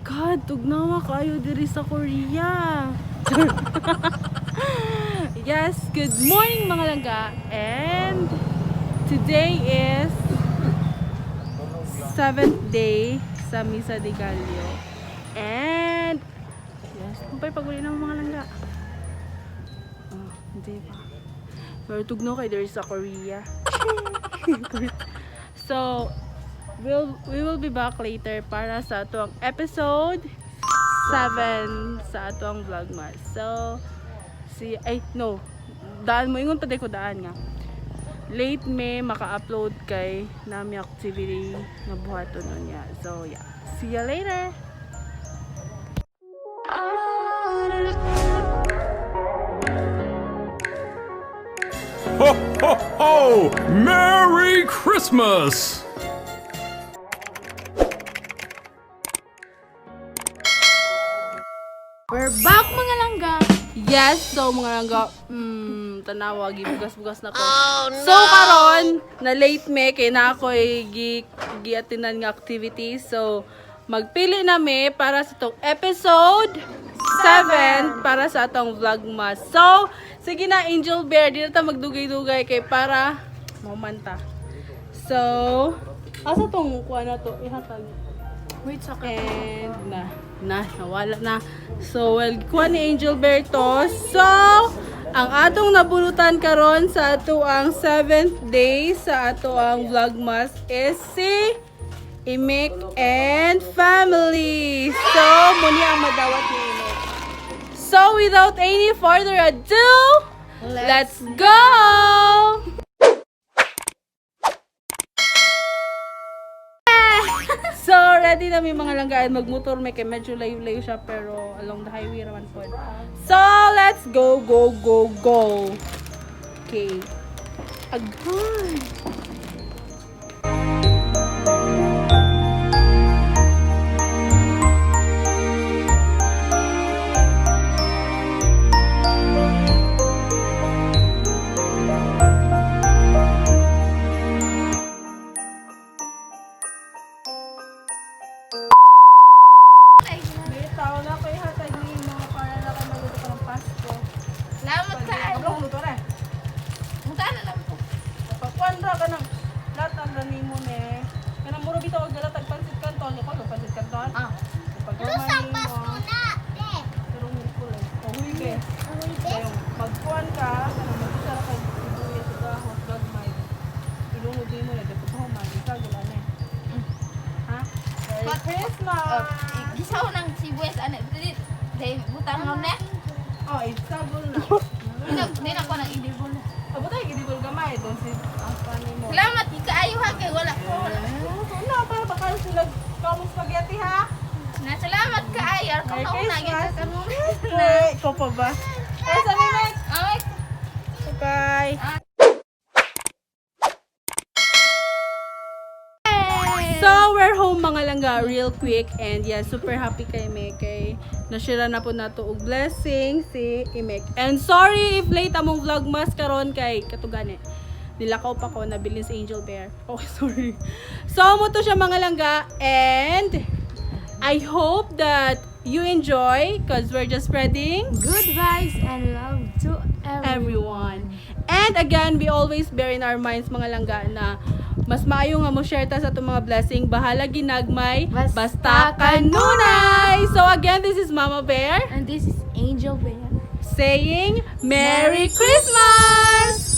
God, tugnawa kayo diri sa Korea. Yes, good morning, mga langga. And today is seventh day sa Misa de Gallo. And yes, kumpay pag-uli ng mga langga. Oh, hindi pa. Pero tugnaw kayo diri sa Korea. So, we will be back later para sa atoang episode 7 sa atoang vlogmas. So, si ay no, daan mo ingon pa ko daan nga. Late may maka-upload kay nami activity nga buhaton nun niya. So, yeah. See you later. Ho, ho, ho! Merry Christmas! We're back, mga langga! Yes, so mga langga, tanawa, gibugas-bugas na ko. So karon na late me kay na ako'y giatinan nga activity. So magpili na me para sa tong episode 7 para sa atong vlogmas. So, sige na, Angel Bear, di na ta magdugay-dugay kay para mamanta. So, asa tong kuha na to? Ihatag. Wait, sa And na, nawala na. So, well, kuha ni Angel Bear to. So, ang atong nabulutan karon sa ato ang 7th day sa ato ang vlogmas is si Imik and family. So, muni ang madawat ni Imik. So, without any further ado, let's go! So, ready na may mga langgaan magmotor may kay medyo layo-layo siya pero along the highway raman po. So, let's go, go, go, go. Okay. Agay. May tao na ko ihatag nimo para na ka maluto ka ng Pasko. Salamat ka. Kablong luto na. Munta na lang po. Pagkuan ra ka ng lahat ang ranimo ne. Kanang muro bitaw og galatag pansit canton, ko pansit canton. Ah. Pag Pasko na, te. Pero Miyerkules. O Huwebes. Kaya magkuan ka, kanang mag-isa ra kag sibuyas sa gahos, gagmay. Ilungod nimo na dapat human, isagol ani. Ha? Merry Christmas! Gisaw ng sibuyas, ano, dili, dahil butang mo na. Oh, isagol na. Di na ko nang idibol. Abo tayo gidibol gamay doon si ang panay mo. Salamat, kaayo ha, kay wala ko, wala. Eh, wala para baka sila kamong spaghetti ha. Na, salamat kaayo. Arko Merry ka una, Christmas. gyud ka mo. Eh, ikaw pa ba? Ay, sabi next. Ay, Bye. So, we're home, mga langga, real quick. And yeah, super happy kay Mek. Kay nashare na po nato og blessing si Imek. And sorry if late among vlogmas karon kay katugani. Nilakaw pa ko, nabilin si Angel Bear. Oh, sorry. So, mo to siya, mga langga. And I hope that you enjoy because we're just spreading Good vibes and love to everyone. everyone. And again, we always bear in our minds, mga langga, na mas maayo nga mo share ta sa atong mga blessing. Bahala ginagmay, basta, Basta kanunay. So again, this is Mama Bear And this is Angel Bear. saying Merry Christmas!